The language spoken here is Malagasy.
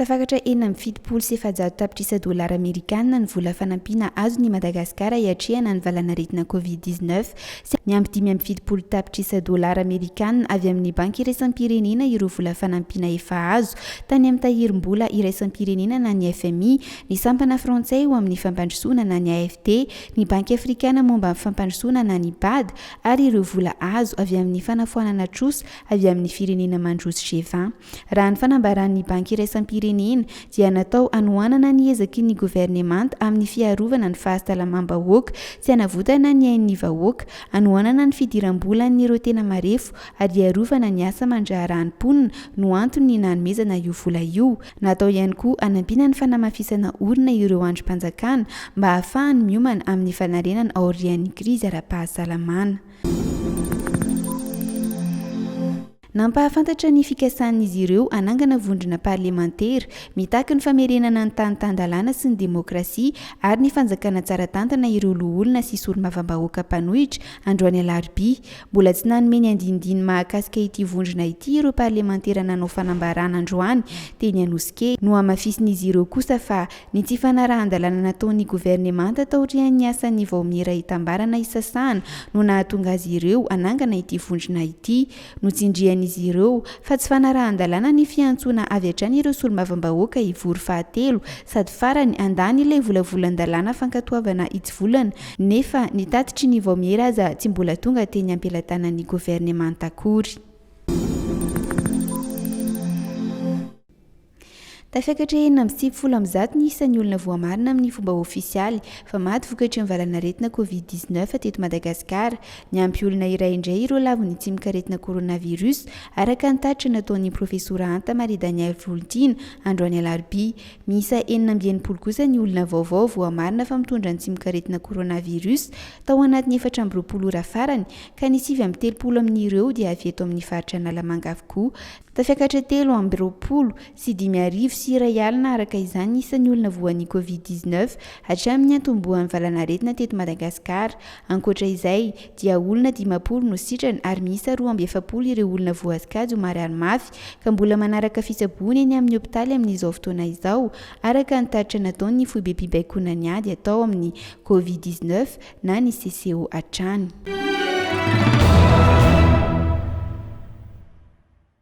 Tafakatra 476 tapitrisa dolara amerikanina ny vola fanampiana azon' i Madagasikara hiatrehana ny valanaretina Covid 19 sy niampy 75 tapitrisa dolara amerikanina avy amin'ny Banky iraisam-pirenena ireo vola fanampiana efa azo tany amin'ny Tahirim-bola iraisam-pirenena na ny FMI, ny Sampana frantsay ho amin'ny fampandrosoana na ny AFD, ny Banky afrikana momba ny fampandrosoana na ny bad ary ireo vola azo avy amin'ny fanafoanana trosa avy amin'ny firenena mandroso G20. Raha ny fanambaran'ny Banky iraisam-pirenena dia natao hanohanana ny ezaky ny governemanta amin'ny fiarovana ny fahasalamam-bahoaka sy hanavotana ny ain'ny vahoaka, hanohanana ny fidiram-bolan'ireo tena marefo ary hiarovana ny asa aman-draharahan'ny mponina no antony nanomezana io vola io. Natao ihany koa hanampiana ny fanamafisana orina ireo andrim-panjakana mba hahafahany miomana amin'ny fanarenana aorian'ny krizy ara-pahasalamana. Nampahafantatra ny fikasan'izy ireo hanangana vondrona parlemantera mitaky ny famerenana ny tany tan-dalàna sy ny demokrasia ary ny fanjakana tsara tantana ireo loholona sy solombavambahoaka mpanohitra androany alarobia. Mbola tsy nanome ny andinindiny mahakasika ity vondrona ity ireo parlemantera nanao fanambarana androany teny Anosikely. Nohamafisin'izy ireo kosa fa ny tsy fanarahan-dalàna nataon'ny governemanta taorian'ny asan'ny vaomiera itambarana isasahana no nahatonga azy ireo hanangana ity vondrona ity. Notsindrian'izy ireo fa tsy fanarahan-dalàna ny fiantsoana avy hatrany ireo solombavambahoaka hivory fahatelo sady farany handany ilay volavolan-dalàna fankatoavana hitsivolana nefa ny tatitry ny vaomiera aza tsy mbola tonga teny am-pelatanan'ny governemanta akory. Tafiakatra 196 ny isan'ny olona voamarina amin'ny fomba ofisialy fa maty vokatry ny valanaretina Covid 19 teto Madagasikara. Niampy olona iray indray ireo lavon'ny tsimokaretina coronavirus, araka ny tatitra nataon'ny Profesora Hanta Marie Danielle Volontiana, androany alarobia. Miisa 66 kosa ny olona vaovao voamarina fa mitondra ny tsimokaretina coronavirus tao anatin'ny 24 ora farany, ka ny 39 amin'ireo dia avy eto amin'ny faritra Analamanga avokoa. Tafiakatra 5023 araka izany ny isan'ny olona voan'ny Covid 19 hatramin'ny niantombohan'ny valanaretina teto Madagasikara. Ankoatra izay, dia olona 50 no sitrana ary miisa 42 ireo olona voasikajy ho marary mafy ka mbola manaraka fitsaboana eny amin'ny hopitaly amin'izao fotoana izao, araka ny tatitra nataon'ny foibem-pibaikoana ny ady atao amin'ny Covid 19 na ny CCO hatrany.